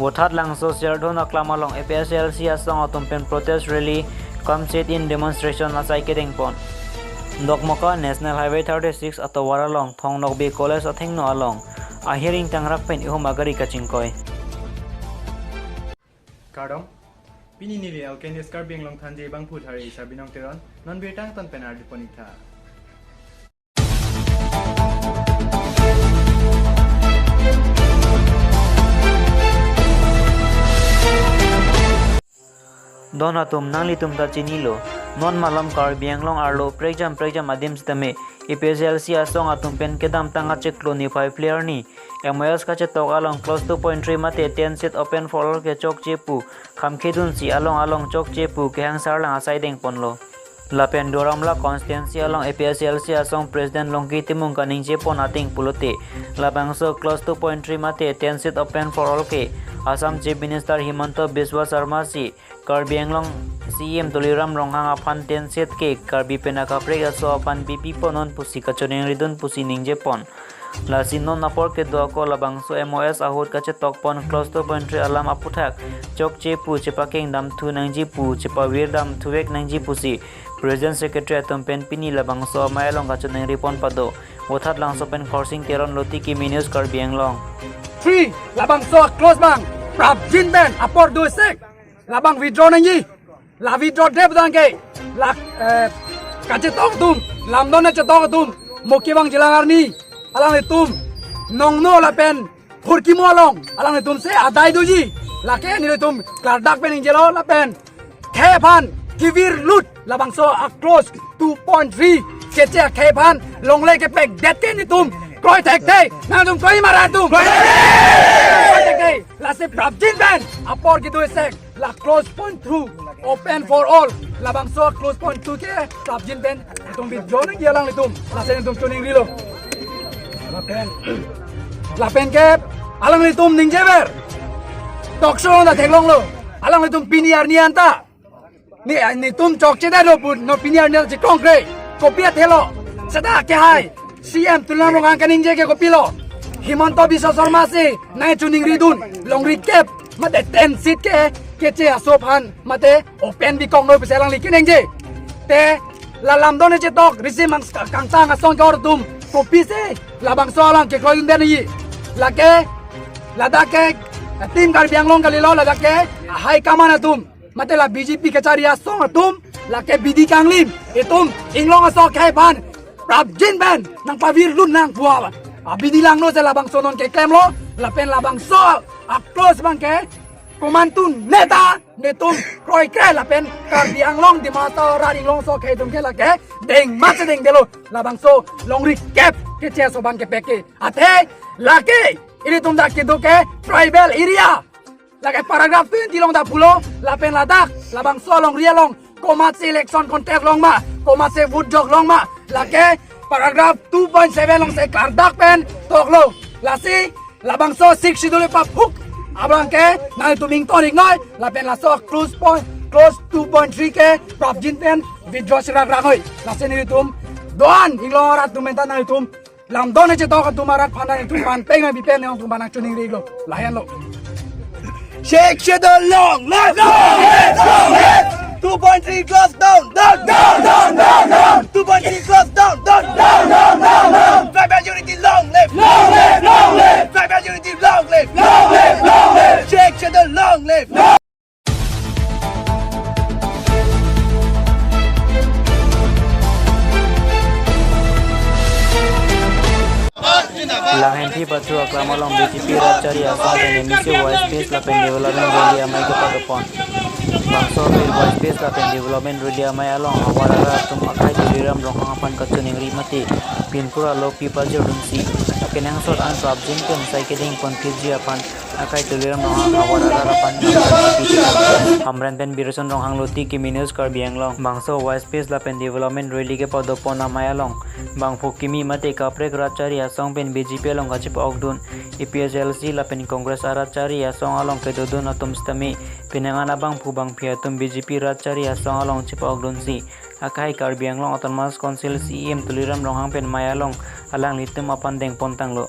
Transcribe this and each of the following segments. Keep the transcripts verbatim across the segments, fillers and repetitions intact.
Vothatlangso Sirdhon aklam along A P H L C asong atum pen protest rally cum sit-in demonstration asai kedengpon. Dokmoka National Highway thirty-six atovar along Thong Nokbe College athengno along ahir ingtangrak pen ihum agari kachingkoi. Kardom, pini neli L K News Karbi Anglong Thanji abangphu thari Sarbinong Teron, non birta angton pen ardi pon-ik tha. Don atum, nanglitum ta chinilo, non malom Karbi Anglong arlo prekjam prekjam adim sitame A P H L C asong atum pen kedamtang achiklo niphai phli arni M O S kachetok along clause two point three mate ten seat open for all kechokche pu khamkhedunsi along along chokche pu kehangsarlang asai dengponlo. Lapen Duar Amla constituency along A P H L C asong President Longki Timung kaningjepon ateng pulote, labangso clause two point three mate ten seat open for all ke Assam Chief Minister Himanta Biswa Sarma si Karbi Anglong C E M Tuliram Ronghang aphan ten seat ke Karbi pen akaprek aso aphan bipipon non pusi kachoningridun pusi ningjepon. Lasi non apor kedo ako labangso M O S ahut kachetokpon clause two point three alam aputhak chokche pu chepakeng damthu nangji pu chepavirdam thuvek nangji pusi President Secretary atum pen pini labangso amei along kachoningri pon pado. Vothatlangso pen Khorsing Teron, Lotiki News Karbi Anglong. Three, labangso clause abang prapjin pen apor do sek labang withdraw nangji. La withdraw dep dang ke la, eh, kachetok atum, lamdon chetok atum, moki bang jilang arni alanglitum nongno lapen phurkimo along alanglitum si adai doji. Lake nelitum klardak pen ningjelo lapen khei aphan kevirlut labangso a clause two point three keche khei aphan longle kepekdet ke nelitum kroi thekthe. Nangtum kroi ma ra tum? Kroi thekthe. Lasi prapjin pen apor kedo sek la clause point two open for all, labangso clause point two ke prapjin pen itum withdraw nangji alanglitum. Lasi nelitum choningrilo. Lapen, lapen ke alanglitum ningjever talk show ta theklonglo. Alanglitum pini arni anta ni, nelitum chokchedetlo pu non pini arni anta chekongkre. Kopi athelo? Seta kehai C E M Tuliram Ronghang kaningje ke kopilo? Himanta Biswa Sarma si nangchoningridun longri kep mate ten seat ke keche aso aphan mate open bikong noi pusi alangli keningje. Te la lamdon chetok risim ang kangtang asong kor atum kopisi labangso alam kekroidundet nangji? Lake ladak ke Team Karbi Anglong kalilo, ladak ke high command atum mate la B J P kachari asong atum, lake bidi kanglim, itum inglong aso khei aphan prapjin pen nangpavirlut nang pu abidi langno si labangso non keklemlo. Lapen labangso a clause abang ke komantu neta nelitum kroikre lapen Karbi Anglong Dima Hasao arat inglong aso khei atum ke lake dengmat si dengdetlo. Labangso longri kep keche aso abang kepek ke. Athe lake ilitum dak kedo ke tribal area. Lake paragraph twenty along ta pulo, lapen ladak labangso alongri along komatsi election contest long ma, komatsi vote jok long ma, lake paragraph two point seven along si klardak pen toklo. Lasi labangso Sixth Schedule paphuk abang ke nangtum ington-ik noi, lapen laso clause point, clause two point three ke prapjin pen withdraw sirak rak noi. Lasi nelitum do-an inglong arat atum pen ta nangtum lamdon chetok atum arat aphan nangtum man peng nangpipen nangtum aphan nangchoningrilo. Lahenlo. Sixth Schedule long live! Long live! Long live! Two point three clause down! Down! Down! Down! Down! Down! Two point three clause down! Down! Down! Down! Down! Down! Tribal unity long live! Long live! Long live! Tribal unity long live! Long live! Long live! Sixth Schedule long live! Langhenpi pathu aklam along B J P rat chari asong pen M A C Vice President lapen development rally amei kepadopon. Bangso aphi Vice President lapen development rally amei along havar arat atum akhai Tuliram Ronghang aphan kachoningri mate pinpura lo pi pajirdunsi kenangsot an prapjin pen sai kedengpon phitji aphan akhai Tuliram Ronghang havar arat aphan nangkangpi. Hamren pen Birson Ronghang, Lotiki News Karbi Anglong. Bangso Vice President lapen development rally kepadopon amei along bangphu kimi mate kaprek rat chari asong pen B J P along kachepa-okdun, A P H L C lapen Congress arat chari asong along kedodun atum sitame penang an abangphu bangphi atum B J P rat chari asong along chepa-okdunsi akhai Karbi Anglong Autonomous Council C E M Tuliram Ronghang pen mei along alanglitum aphan dengpon tanglo.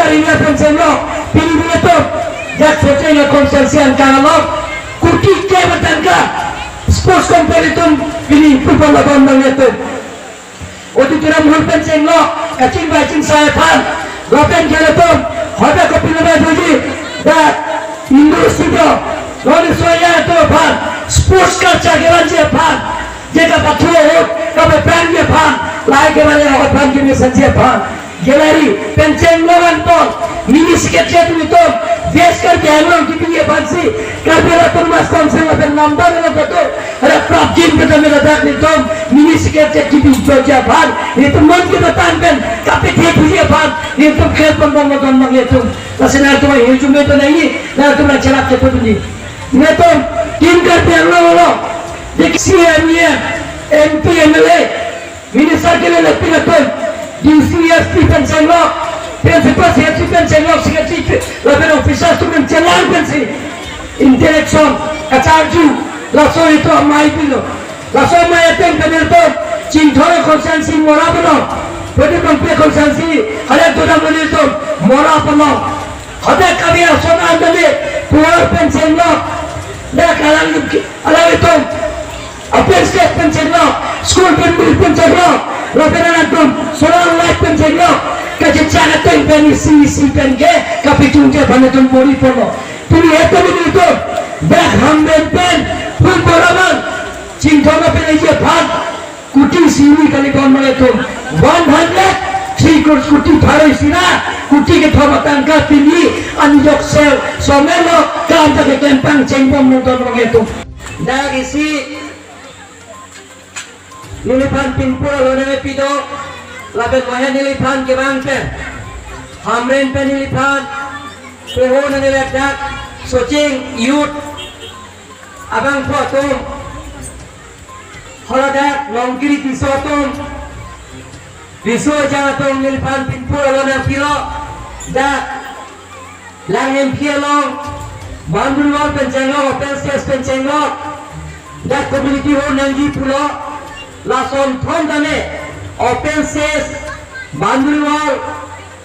Area pen chenglok, pini pini atum, jak Socheng constituency angkang along, kuti ke batangka, sports complex atum, pini football laban bang atum. Auditorium hall pen chenglok, kachingvai chingsai aphan, lapen ke atum, hoda kopi lama doji, dak indoor stadium, non soya atum aphan, sports culture kevanji aphan, je kapathu ahut, kapaprangji aphan, lahai kevang ahut aphan kemesenji aphan. Gallery pen chenglok anton, mini secretariat atum, West Karbi Anglong kipi aphansi, Karbi Anglong Autonomous Council lapen namdar lo kato, ada prapjin pen tame ladak nelitum, mini secretariat kipi doji aphan, nelitum non kita tan pen, kapethe puji aphan, nelitum khel pon pon pon pon nelitum. Lasi nangtum ahin jume to nangji, nangtum nangcherap chepo tuni. Nelitum, Team Karbi Anglong along, dik C M, E M, M P, M L A, Minister kele le pin atum, D C, S P pen chenglok, Principal Secretary pen chenglok, Secretary pen, lapen officers atum pen chenglok pensi, interaction, kacharju, laso itum amei pilo. Laso amei ateng pen nelitum, Chinthong constituency Mora pulo, Prodip Rongpi constituency, hale tuda nelitum, Mora pulo. Hoda kami ason andale, puar pen chenglok, dak alang, alang itum, open stage pen chenglok, school pen bill pen chenglok, lapen atum, solar light pen chenglok, kachechak ateng pen isi isi pen ke, kapichungche aphan itum bor-i ponlo. Pini itum nelitum, dak Hamren pen, pun boraman, Chinthong pen isi aphan, kuti sini kali don nelitum, one hundred three crore kuti pharo isi ra, kuti kethom atangka pini, anijok sel, somelo, kam ta keklem pangcheng pon nelitum. Dak isi, neliphan pinpur alo nangkepi do, lapen mohe neliphan kevang pen, Hamren pen neliphan, peho nangkeledak, Socheng youth, abangphu atum, haladak Longkiri Tisso atum, Tisso ajang atum neliphan pinpur alo nangpilo, dak, Langhemphi along, boundary wall pen chenglok, open space pen chenglok, dak community hall nangji pulo, lason thom tame, open space, boundary wall,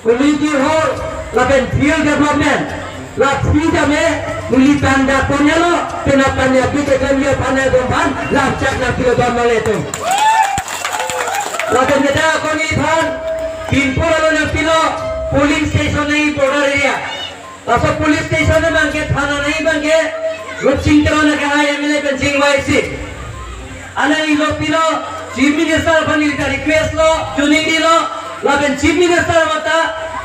community hall, lapen field development, la three tame, neli tangda ponelo, penap tame apit ekam ya panai domphan, lapchak nangpilo don nelitum. Lapen kita akoni phan, pinpur alo nangpilo, polling station nangji border area. Laso police station abangke, thana nangji abangke, Rupsing Teron akehai M L A pen chingvaisi. Alang ilo pilo, Chief Minister aphan neli ta request lo, chuning dilo, lapen Chief Minister mata,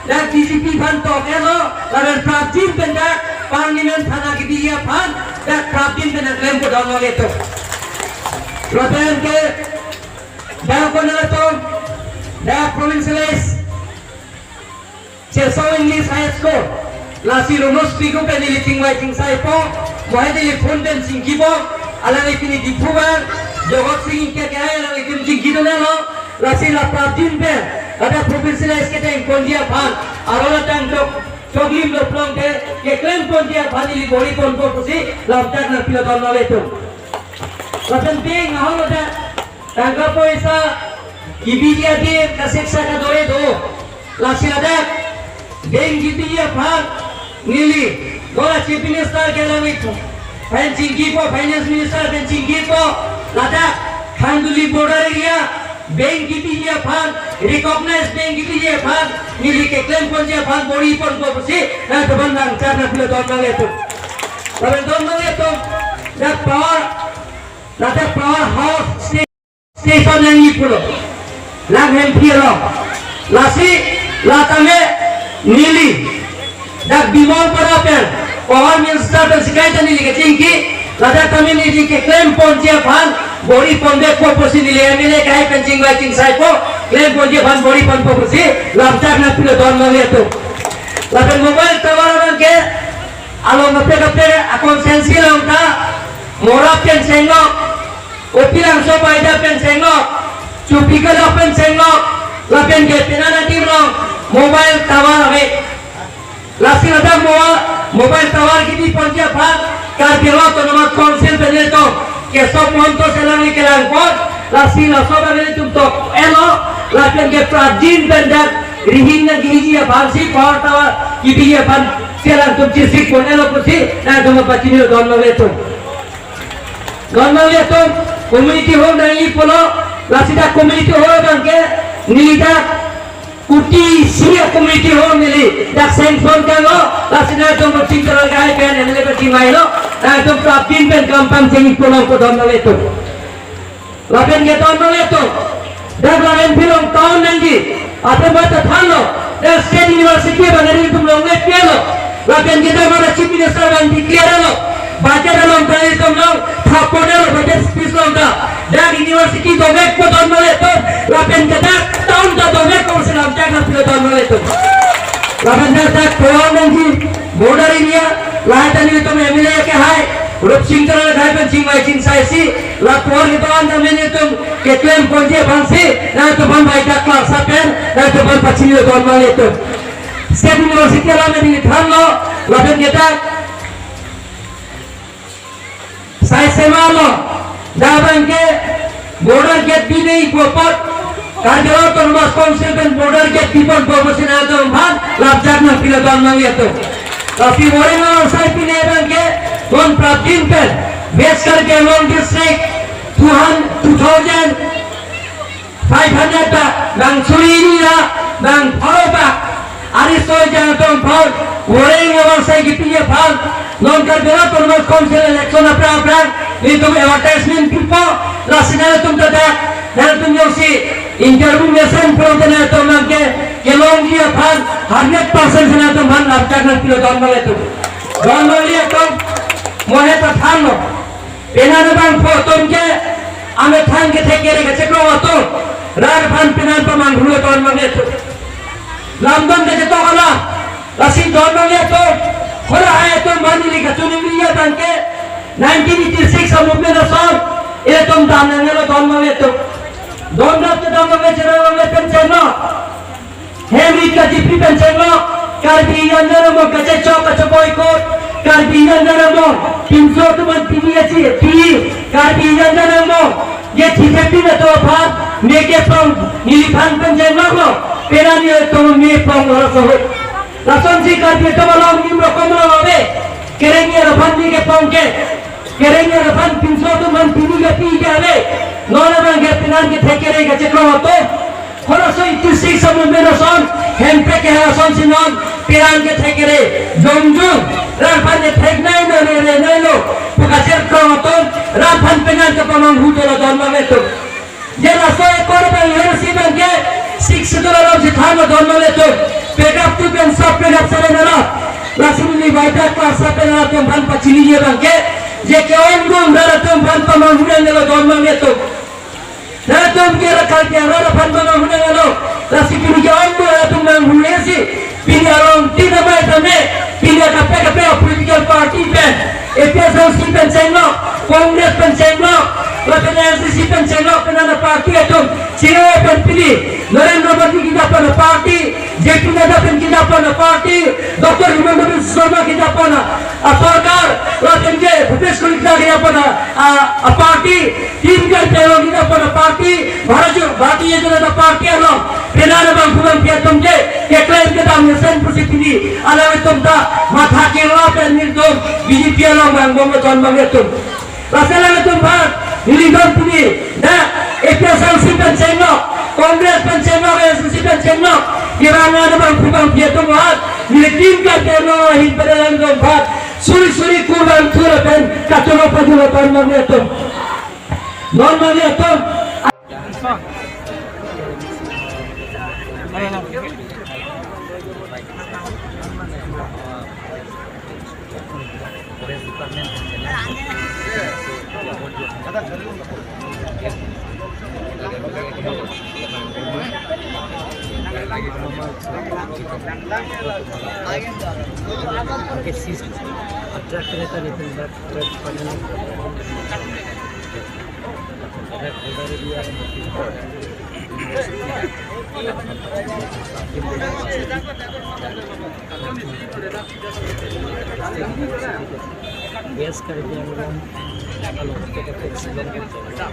dak D G P aphan tok-etlo, lapen prapjin pen dak, Panglimen thana kebiji aphan, dak prapjin pen nangklem pon don nelitum. Lapen ke, dak konat atum, dak provincialize, Cheso English High School, lasi Ronus Piku pen neli chingvai chingsaipo, mohe neli phone pen chingkipo, alangli pini Diphu abang, Jagat Sing Ingti akehai alanglitum chingkidunlo, lasi la prapjin pen, ladak provincialize keteng ponji aphan, aro la tangchok, choklim doplong te, keklem ponji aphan neli bor-i ponpo pusi, lapchak nangpilo don nelitum. Lapen ping ahong ladak, tangka poisa, kebiji adim, kasiksa kadore do. Lasi ladak, bank kebiji aphan, neli, dora Chief Minister ke alangli pen chingkipo, Finance Minister pen chingkipo, ladak, Khanduli border area, bank kebiji aphan, recognized bank kebiji aphan, neli keklem ponji aphan, bor-i ponpo pusi, nangtum aphan nangchar nangpilo don nelitum. Lapen don nelitum, dak power, ladak power house state station nangji pulo. Langhemphi along. Lasi, la tame, neli. Dak Bimal Para pen, Power Minister pen sikai ta neli kechingki, ladak tame neli keklem ponji aphan, bor-i ponpo pusi neli M L A akehai pen chingvai chingsaipo, klem ponji aphan bor-i ponpo pusi, lapchak nangpilo don nelitum. Lapen mobile tower abangke, along kaprek kaprek, a constituency along ta, Mora pen chenglok, Opilangso Baida pen chenglok, Chupi Kala pen chenglok, lapen ke penang adim along mobile tower ave. Lasi ladak mo-, mobile tower kebi ponji aphan, Karbi Anglong Autonomous Council pen nelitum, Keso Mahanta si alangli kelang pon, lasi laso abang nelitum tok-etlo, lapen ke prapjin pen dak, Rihin nangkehiji aphansi, power tower kepiji aphan si alangtum chesik pon-elo pusi nangtum pachinilo don nanglitum. Don nanglitum, community hall nangji pulo, lasi dak community hall abangke neli dak kuti isi a-community hall neli dak sanction tanglo, lasi nangtum Rupsing Teron lahai pen M L A pen chingvailo, nangtum prapjin pen kam pangcheng pulo ko don nanglitum. Lapen ke don nanglitum, dak Langpherong town nangji, atum bata thanlo, dak State University abang nelitum longle pilo, lapen ke dak mara Chief Minister abang declare lo, budget along ta itum long, thapo dalo budget speech along ta, dak university dovek ko don nanglitum, lapen ke dak town ta dovek ko selam jaga pilo don nanglitum. Lapen dak dak town nangji, border area, lahai ta nelitum M L A kehai, Rupsing Teron lahai pen chingvai chingsaisi, lapuan itum an ta nelitum keklem ponji aphansi, nangtum aphan bai dak klar sapen, nangtum aphan pachinilo don nanglitum. State University alam neli thanlo, lapen ke dak sai sema lo, dak abangke border gate binei apot, Karbi Anglong Autonomous Council pen border gate bipon apot pusi nangtum aphan, lapjak nangpilo don nanglitum. Tapi Moreh Nawangsai pine abangke, non prapjin pen, West Karbi Anglong District, two hundred, two thousand five hundred ta, bang suri hini ra, bang pharo ta, ari soi jang atum aphan, Moreh Nawangsai kepiji aphan, non Karbi Anglong Autonomous Council election aphrang aphrang, nelitum advertisement pipo, lasi nangtum ta dak, nangtum jongsi, interview mesen pura ta nangtum abangke, kelongji aphan, hundred percent si nangtum aphan, lapjak nangpilo don nanglitum. Don nanglitum, mo he ta thanlo. Penang abangphu atum ke, amethang kethek kere kachekro atum, rat aphan penang pamanghu don nanglitum. Lamdon kachetok alam, lasi don nanglitum, hala hai atum aphan neli kachiningri abangke, nineteen eighty-six a-movement ason, ilitum dam nangnelo don nanglitum. Don dam te don nangle cherang nangle pen chenglo. Hem rit kachipi pen chenglo, Karbi Anglong Autonomous kachechok kacheboi kot, Karbi Anglong Autonomous, pinso atum aphan pini achi, pi, Karbi Anglong Autonomous, je thithe pin atum aphan, meke pong, neliphan pen chenglo ko, penang nelitum me pong ora sohut. Lasonsi Karbi atum along nim rokom lo ave, kereng-er aphan meke pong ke, kereng-er aphan pinso atum aphan pini ke pi ke ave, non abangke penang kethek kere kachekro atum, Halaso eighty-six a-movement ason, hemprek ke asonsi non, penang kethek kere, jongjong, rat aphan kethek nai no, re, re, nai lo, pu kacherkrong atum, rat aphan penang kepamanghu dolo don nanglitum. Je laso ekor abang hersi abangke, Sixth Schedule alongsi thanlo don nanglitum, paragraph two pen sub paragraph seven along, lasi neli bai dak klar sub pen atum aphan pachiniji abangke, je ke-ongdung rat atum aphan pamanghu nangnelo don nanglitum. Nangtum ke rakal ke rat aphan manghu nangnelo. Lasi pini ke-ongdung atum manghu isi. Pini arong tin amai tame. Pini kaprek kaprek political party pen, A P H L C pen chenglo, Congress pen chenglo, lapen A I C C pen chenglo, penang party atum. Chiro pen pini Narendra Modi kejapon party, J P Nadda pen kejapon party, Doctor Himanta Biswa Sarma kejapon a, a sorkar, lapen ke Bhupesh Hazarika kejapon a, a, a party, Team Karbi Anglong kejapon party, Bharatiya, Bharatiya Janata Party along, penang abangphu abangphi atum ke, keklem kedam mesen pusi pini, alanglitum ta, matha kela pen nelitum, B J P along vangbom don nanglitum. Lasi alanglitum aphan, nelitum pini, na, A P H L C pen chenglo, Congress pen chenglo, A I C C pen chenglo, kerang abangphu abangphi atum aphan, neli Team Karbi Anglong ahin pen alanglitum aphan, suri suri kurang thura pen, kachoro pajuro don nanglitum. Don nanglitum. West Karbi Anglong along ke Shillong ke Assam.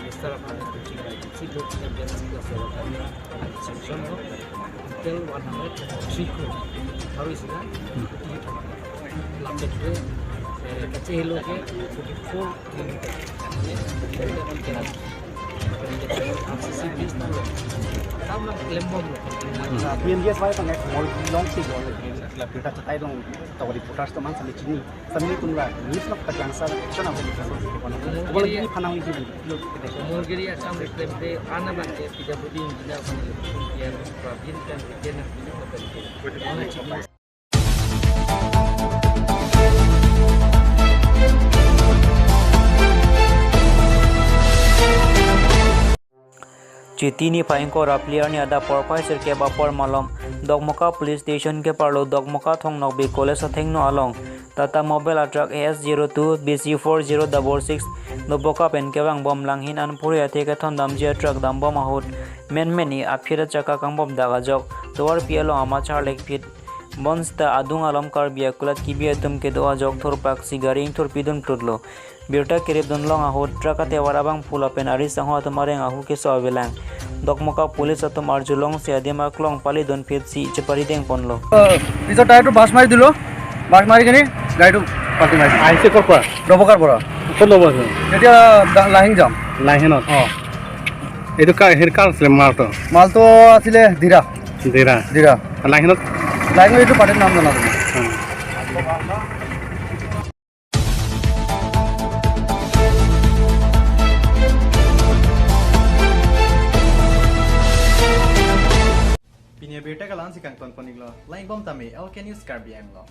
Minister of Finance, sanction lo, total one hundred three crore. Baru isinya, lapet ke, eh, kachehelo ke forty-four kilometer. R C C bridge nanglo. Tam nang klembomlo. P M G S Y pang ek mall long si lo. La pita chatai long, tawari reporters teman sambil chini. Sambil tumla news nok kachangsa action apa di kasus ke kono. Kalau ini panang itu di lo kita. Morgiri Assam Reklem te ana bangke P W D engineer bangke P M Pravin kan kita nak. Chiti niphai ingkoi ra phli arni adap porphai sirkep apor malom Dokmoka Police Station keparlo Dokmoka Thong Nokbe College athengno along Tata Mobile a truck A S zero two B C four zero double six doboka pen kevangbom, langhin an phurui athe kethondamji a truck dambom ahut menmen-i aphit achaka kangbomdak ajok tovarpi along ama charlekphit. Bonsita adung alom Karbi akulat kibi atum kedo ajok thurpaksi gari ingthurpidun plutlo. Birta keripdun long ahut truck atovar abangphu lapen ari sangho atum areng ahu keso avelang. Dokmoka police atum arjulongsi adim aklong palidunphitsi cheparidengponlo. পিছত টায়াৰটো বাছ মাৰি দিলোঁ। বাছ মাৰি কিনি গাড়ীটো পাল্টি মাৰি দিলোঁ। আহিছে ক'ৰ পৰা? ডবকাৰ পৰা। ক'ত ল'ব আছে? এতিয়া দা-, লাহিং যাম। লাহিঙত? অ। এইটো কাৰ, হেৰি কাৰ আছিলে মালটো? মালটো আছিলে ধীৰা। ধীৰা। ধীৰা। লাহিঙত? লাহিঙত এইটো পাৰ্টিৰ নাম জনা নাই। অ। Pini abirta ke la-ansi kangtonpon-iklo, langbom tame L K News Karbi Anglong.